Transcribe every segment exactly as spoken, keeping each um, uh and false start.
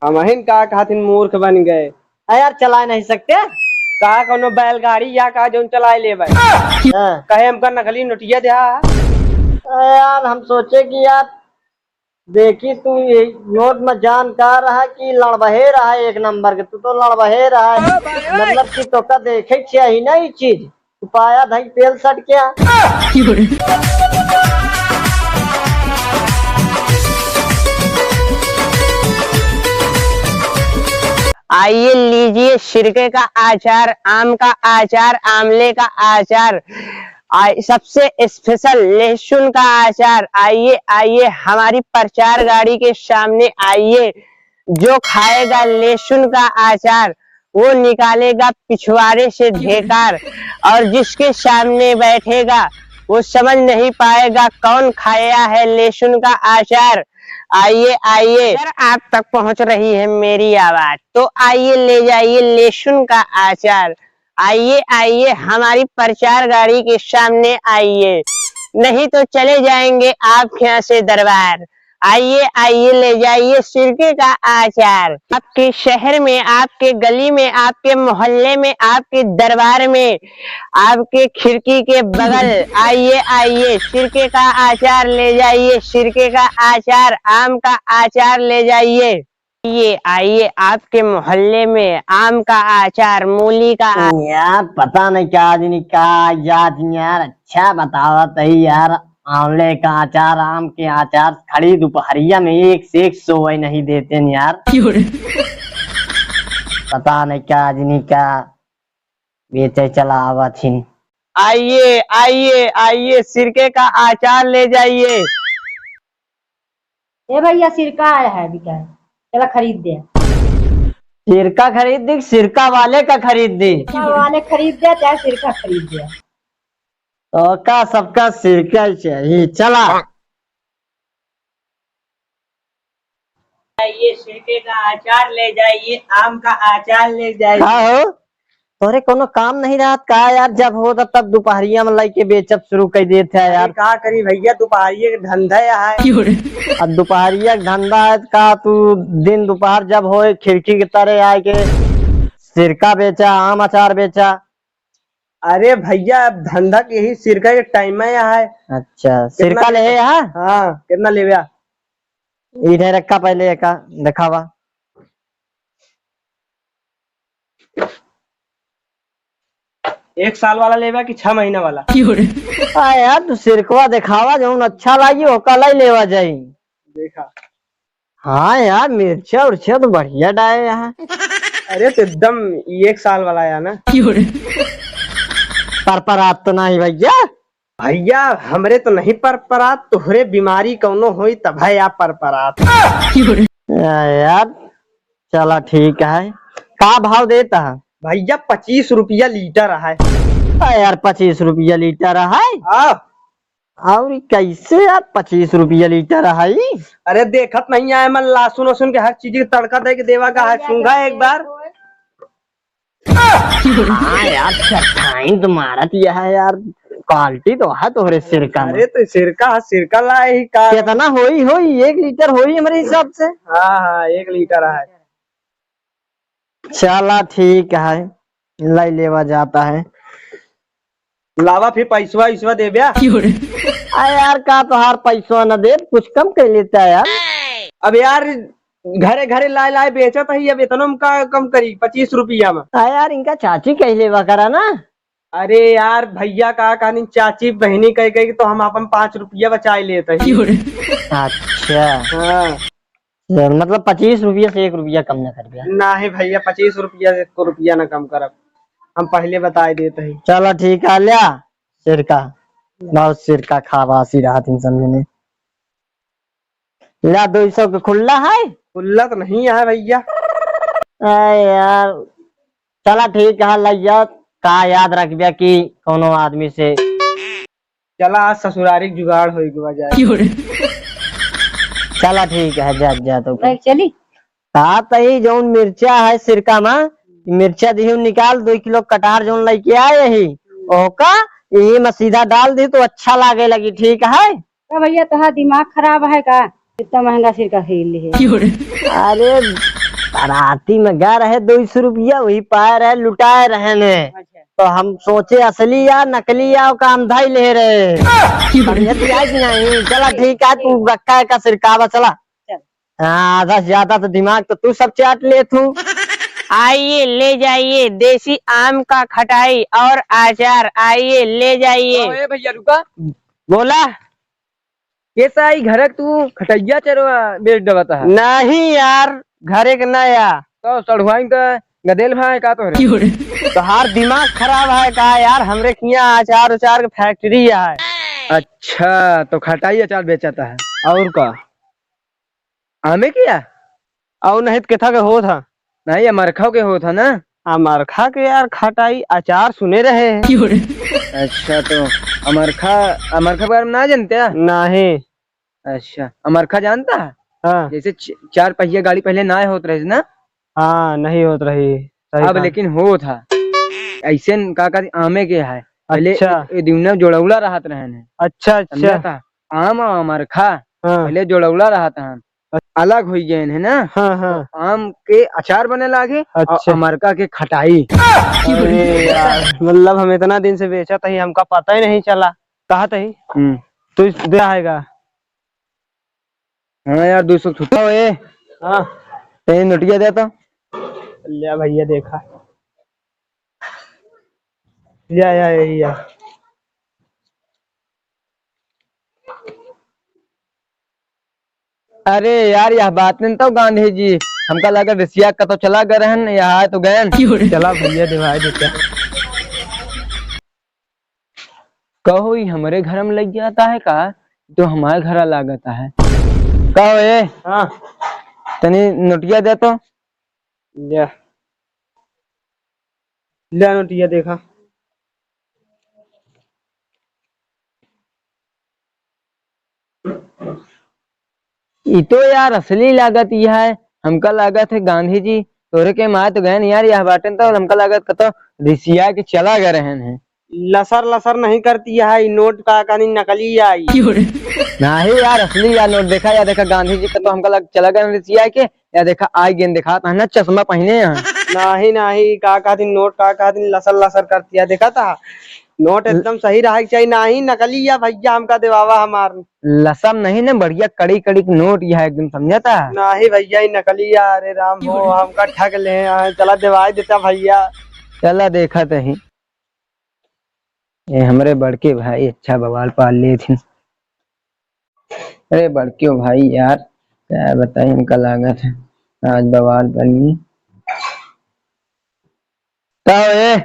हमहिन का कहत हिन, मूर्ख बन गए। आ यार, चलाए नहीं सकते? का कौनो बैलगाड़ी या का जौन चलाए लेबे? हाँ। कहे हमका नकली नोटिया द्या। आ यार, हम सोचे कि यार, देखी तू ये नोट में जानकार रहा कि लड़बहे रहा एक नंबर के, तू तो लड़बहे रहा है। मतलब कि तोका देखे के चाही ना ये चीज। पाया धई पेल सट क्या? आइए, लीजिए सिरके का आचार, आम का आचार, आमले का आचार, आ, सबसे special लहसुन का आचार। आइए, आइए, हमारी प्रचार गाड़ी के सामने आइए। जो खाएगा लहसुन का आचार, वो निकालेगा पिछवाड़े से ढेकार, और जिसके सामने बैठेगा, वो समझ नहीं पाएगा कौन खाया है लहसुन का आचार। आइए, आइए, अगर आप तक पहुंच रही है मेरी आवाज, तो आइए, ले जाइए लहसुन का आचार। आइए, आइए, हमारी प्रचार गाड़ी के सामने आइए, नहीं तो चले जाएंगे आपके यहाँ से दरबार। आइए, आइए, ले जाइए सिरके का आचार। आपके शहर में, आपके गली में, आपके मोहल्ले में, आपके दरबार में, आपके खिड़की के बगल। आइए, आइए, सिरके का आचार ले जाइए, सिरके का आचार, आम का आचार ले जाइए। ये आइए, आपके मोहल्ले में आम का आचार, मूली का आ- यार, पता नहीं क्या दिन का याद नहीं यार, अच्छा बतावत है यार, आंवले का अचार, आम के अचार, खड़ी दुपहरिया में एक से एक सोए नहीं देते न यार। क्यों रे? पता नहीं क्या दिन का बेचे चला आवत हिन। आइए, आइए, आइए, सिरके का अचार ले जाइए। ए भैया, सिरका आया है, बिका है, चला खरीद दे। सिरका खरीद दे, सिरका वाले का खरीद दे। सिरका वाले खरीद दे, चाहे सिरका खरीद दे। तो का सबका सिरका ही चाहिए, चला। ये सिरके का अचार ले जाइए, आम का अचार ले जाइए। का हो? तोहरे कोनो काम नहीं रहत का यार? जब होत तब दुपहरिया में लइके बेचब शुरू कर देत है अरे यार। का करी भैया, दुपहरिया के धंधा है। अब दुपहरिया के धंधा है का? तू दिन दोपहर जब होए खिड़की के तरे आए के सिरका बेचा, आम अचार बेचा। अरे भैया, अब धंधा के यही सिरका के टाइम है यहाँ है। अच्छा, कितना सिरका ले लेबे? यहाँ? हाँ, कितना लेबे? इधर रखा पहले एका, दिखावा। एक साल वाला लेबा कि छह महीना वाला? आ यार, तू सिरकवा दिखावा, जौन अच्छा लागी ओका लाई लेवा जाई। देखा। हाँ यार, मिर्चा उर्चा तो बढ़िया डाए यहाँ। अरे तो एकदम एक साल वाला है ना। परपरात तो नहीं भैया। भैया, हमरे तो नहीं परपरात, तोहरे बीमारी कौनो होई तब है आप परपरात। आ यार, चला ठीक है। का भाव देता है? भैया, पच्चीस रुपया लीटर है। आ यार, पच्चीस रुपया लीटर है? हाँ। और कैसे यार पच्चीस रुपया लीटर है? अरे देखत नहीं आए मन, लहसुन वसुन के हर चीज के तड़का दे के देवा का है, सूंघा एक बार। हाँ यार, चट्टाइन तो मारत यह है यार, quality तो है तोहरे सिरका में। अरे तो सिरका, सिरका लाए ही का। कितना होई, होई, एक लीटर होई हमरे हिसाब से। हाँ, हाँ, एक लीटर है। चला ठीक है, लाई लेवा जाता है। लावा फिर पैसवा, वैसवा देब्या। आ यार, का तोहार पैसवा न दे, कुछ कम कर लेता है यार। अब यार, घरे घरे लाए लाए बेचत ही, अब इतना में का कम करी, पच्चीस रुपया में। आ यार, इनका चाची कह लेवा करा ना। अरे यार भैया, का कहनी, चाची बहनी कह कह के तो हम अपन पाँच रुपया बचाए लेत ही। अच्छा। हाँ। यार, मतलब पच्चीस रुपया से एक रुपया कम ना कर दिया। नहीं भैया, पच्चीस रुपया से एको रुपया ना कम करब, हम पहले बताए देत ही। चला ठीक है, ल्या सिरका, बहुत सिरका खावासी रहा तीन समझने। ला, दो सौ के खुल्ला है? खुल्ला तो नहीं है भैया। अरे यार, चला ठीक है, लइ जा। का याद रखबे कि कोनो आदमी से। चला, आज ससुरारी के जुगाड़ होई गवा जाए। चला ठीक है, जा, जा तो। चली। का तही जौन मिर्चा है सिरका में, मिर्चा दिहू निकाल, दो किलो कटार जौन लइके आए ही, ओका यही में सीधा डाल दी तो अच्छा लागे लगी, ठीक है? का भैया, तोहार दिमाग खराब है का? इतना महंगा सिरका खरीद ली है। अरे, बाराती में गए रहे, दो सौ रुपया वही पाए रहे, लुटाए रहे ने। अच्छा। तो हम सोचे असली या नकली या काम धाई ले रहे। समझत या कि नहीं? चला ठीक है, तू रखा है का सिरकावा, चला। चल। हाँ, आधा से ज्यादा तो दिमाग तो तू सब चाट ले तू। आइए, ले जाइए देसी आम का खटाई और अचार, आइए, ले जाइए। ओ, ए भैया, रुका। बोला। कैसा आई घरक तू खटैया चरवा बेच डबता है? नहीं यार, घरे के ना या। तो सड़ुआइन तो गदेल भाई का तोहरे? तोहार दिमाग खराब है का यार? हमरे किहाँ अचार उचार के फैक्ट्री है। अच्छा, तो खटाई अचार बेचता है, और का? आमे के या? और नहीं तो केथा के होत हा? नहीं, अमरखा के होत हा ना? अमरखा के यार खटाई अचार सुने रहे। अच्छा, तो अमरखा, अमरखा के बारे में ना जानते हैं? नहीं। अच्छा, अमरखा जानता है? हाँ। जैसे च-, चार पहिया गाड़ी पहले ना होत रहे ना? हाँ, नहीं होत रही, सही अब कहा। लेकिन होत हा। ऐसे न का कहती आमे के है। पहले अच्छा। ए, ए दुनिया जोड़ौला रहत रहन है। अच्छा, अच्छा। समझा था? आम और अमरखा हाँ। पहले जोड़ौला रहत हन। अच्छा। अलग होई गए हैं ना? हाँ, हाँ। तो आम के अचार बने लागे और अच्छा। अमरखा के खटाई। अरे यार, मतलब हम इतना दिन से बेचत ही, हमका पता ही नहीं चला। कहा तही? हम्म। तू दे आएगा? हाँ यार, दो सौ छुट्टा हो ए। हाँ। तनी नोटिया दे तो। लिया भैया, देखा। लिया, या, या, या। अरे यार, यह बात नहीं तो गांधी जी, हमका लगा रिसिया का तो चला गए रहन, यहाँ आए तो गए। चला भैया, दिवाई देते। कहो, ई हमरे घर में लग जाता है का? तो हमारे घर लागत है। कहो ए, हाँ। तनी नोटिया दे तो। ले। ले नोटिया देखा। ई तो यार असली लागत ई है, हमका लागत है गांधी जी तोरे के मात गए न यार, यह बाटन तो हमका लागत कतो रिसिया के चला गए रहन है। लसर लसर नहीं करती है, ई नोट का कनी नकली आई। नहीं यार, असली यार नोट देखा, या देखा गांधी जी कतो हमका लग चला गए रिसिया के, या देखा आई गेन दिखात है ना, चश्मा पहने हैं। नहीं, नहीं, का कहती नोट, का कहती लसर लसर करती है, देखा था? नोट ल- एकदम सही रहे के चाहिए, नहीं नकली या भैया हमका देवावा हमार। लसर नहीं ना, बढ़िया कड़ी कड़ी के नोट यह एकदम, समझा था? नहीं भैया, ई नकली या, अरे राम हो, हमका ठग ले हैं, चला देवाई देता भैया। चला देखा तही। ये हमरे बड़के भाई अच्छा बवाल पाल लिए थे। अरे बड़के भाई यार, क्या बताई इनका लागत है, आज बवाल बनी। का हो ए?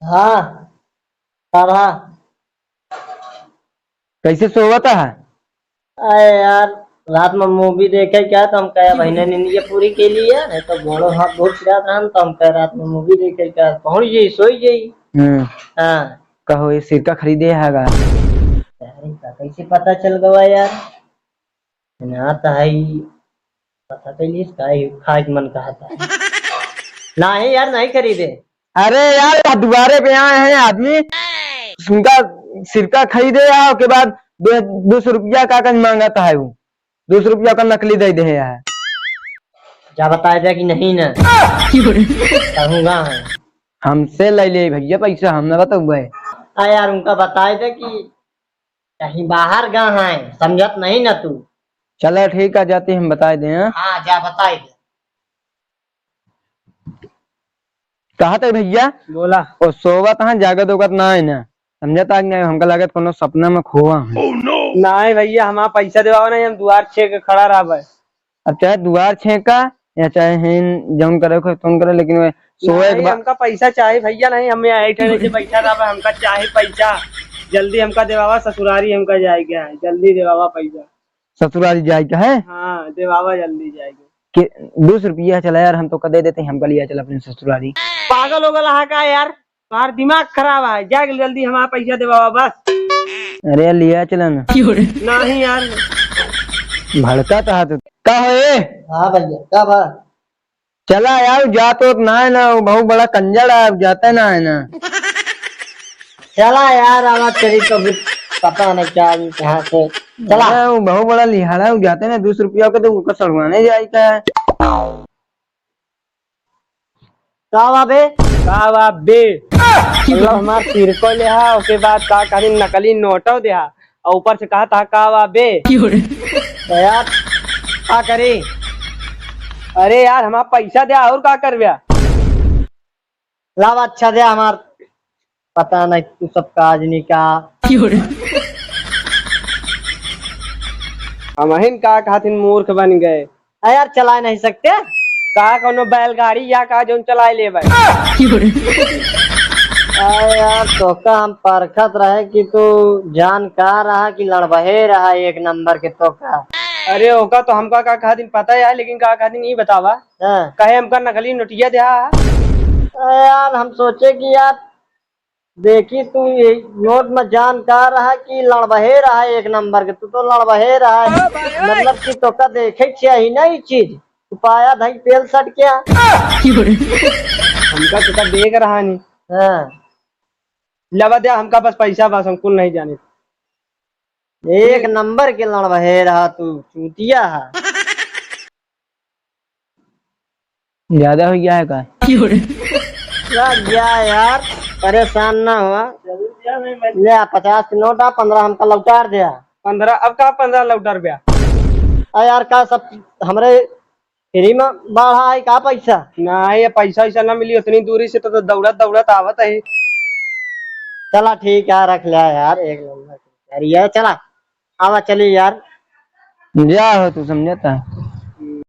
हाँ, का भा? कैसे सोवत है? अरे यार, रात में मूवी देखे क्या, तो हम कहे, "बहिने, नींद ये पूरी के लिए, नहीं तो गोड़ो हाथ बहुत पिरात रहन," तो हम कहे, "रात में मूवी देखे क्या, पहुँच जाई, सोई जाई।" हम्म। हाँ। कहो, ये सिरका खरीदे है गा? अरे, का कैसे पता चल गवा यार? ना तो है ही, पता तो नहीं इसका ही खाए के मन कहता है। नहीं यार, नहीं खरीदे। अरे यार, दुआरे पे आए हैं आदमी, उनका सिरका खरीदे है, ओके बाद दो, दो सौ रुपया का कन मांगता है वो, दो सौ रुपया का नकली दे दे है। जा बताए दे कि नहीं ना। कहूँगा है। हमसे ले ले भैया पैसा, हम ना बताऊँ भाई। आ यार, उनका बताए दे कि कहीं बाहर गा है, समझत नहीं ना तू। चला ठीक है, जाते हम बताए दे, हाँ? हाँ, जा बताए दे। कहा थे भैया? बोला। ओ सोवत हाँ, जागत उगत ना है ना, समझत आग नहीं, हमका लागत कोनो सपना में खोवा है। नहीं भैया, हमारा पैसा देवावा नहीं, हम दुआर छे के खड़ा रहबे। अब चाहे दुआर छेका या चाहे हेन जौन करे को तौन करे, लेकिन वे सोए के नहीं, बा- हमका पैसा चाही भैया, नहीं, हमें ऐठे नहीं से पैसा ना बा, हमका चाही पैसा, जल्दी हमका देवावा, ससुरारी हमका जाए के है, जल्दी देवावा पैसा। ससुरारी जाए के है? हाँ, देवावा जल्दी जाए के। के दो सौ रुपया चला यार, हम तो का दे देते हैं, हमका लिया चला अपने ससुरारी। पागल हो गला है का यार? तोहार दिमाग खराब है, जा के जल्दी हमारा पैसा देवावा बस। अरे लिया चला ना। नहीं यार। भड़का तो हाथ का हो ए? हाँ भैया, का बा? चला यार, जा तो ना है ना, वो बहुत बड़ा कंजर है, अब जाता ना है ना। चला यार, आवाज करी तो फिर पता नहीं क्या आदमी कहाँ से। चला। अरे, वो बहुत बड़ा लिहाड़ा है, वो जाते ना, दो सौ रुपया के तो उनका सड़वाने जाए का है। का बा बे? का बा बे? मतलब हमार सिरको लेहा, ओके बाद का कहीं नकली नोटो देहा, और ऊपर से कहा था का बा बे? तो यार, का करी? अरे यार, हमार पैसा दे, और का करबे? लावा अच्छा दे हमार, पता नहीं तू सब काज नहीं का। हमहिन का खातिन मूर्ख बन गए। अरे यार, चला नहीं सकते? का कोनो बैलगाड़ी या का जौन चलाए लेबे? अरे यार, तोका हम परखत रहे कि तू जानकार रहा कि लड़बहे रहा एक नंबर के तोका। अरे ओका तो हमका का खातिन पता है, लेकिन का खातिन ई बतावा, हाँ। कहे हमका नकली नोटिया देहा। अरे यार, हम सोचे कि यार, देखी तू ये नोट में जानकार रहा कि लड़बहे रहा एक नंबर के, तू तो लड़बहे रहा है। मतलब कि तोका देखे के चाही ना ये चीज, तू पाया धई पेल सट क्या? हमका तोका देख रहा नहीं। हाँ। लवा दे हमका बस पैसा, बस हम कुल नहीं जाने। एक नंबर के लड़बहे रहा तू, चूतिया है। ज्यादा हो गया है का? लग गया यार, परेशान ना हुआ। ले आ, पचास के नोट आ, पन्द्रह हमका लौटार दे आ। पन्द्रह? अब का पन्द्रह लौटार बे? आ यार, का सब हमरे फ्री में बाढ़ा है का पैसा? ना, ये पैसा वैसा ना मिली, उतनी दूरी से तो, तो दौड़त दौड़त आवत है। चला ठीक है, रख लिया यार, एक नंबर के। यार ये चला, आवा चली यार। जा हो तू समझता।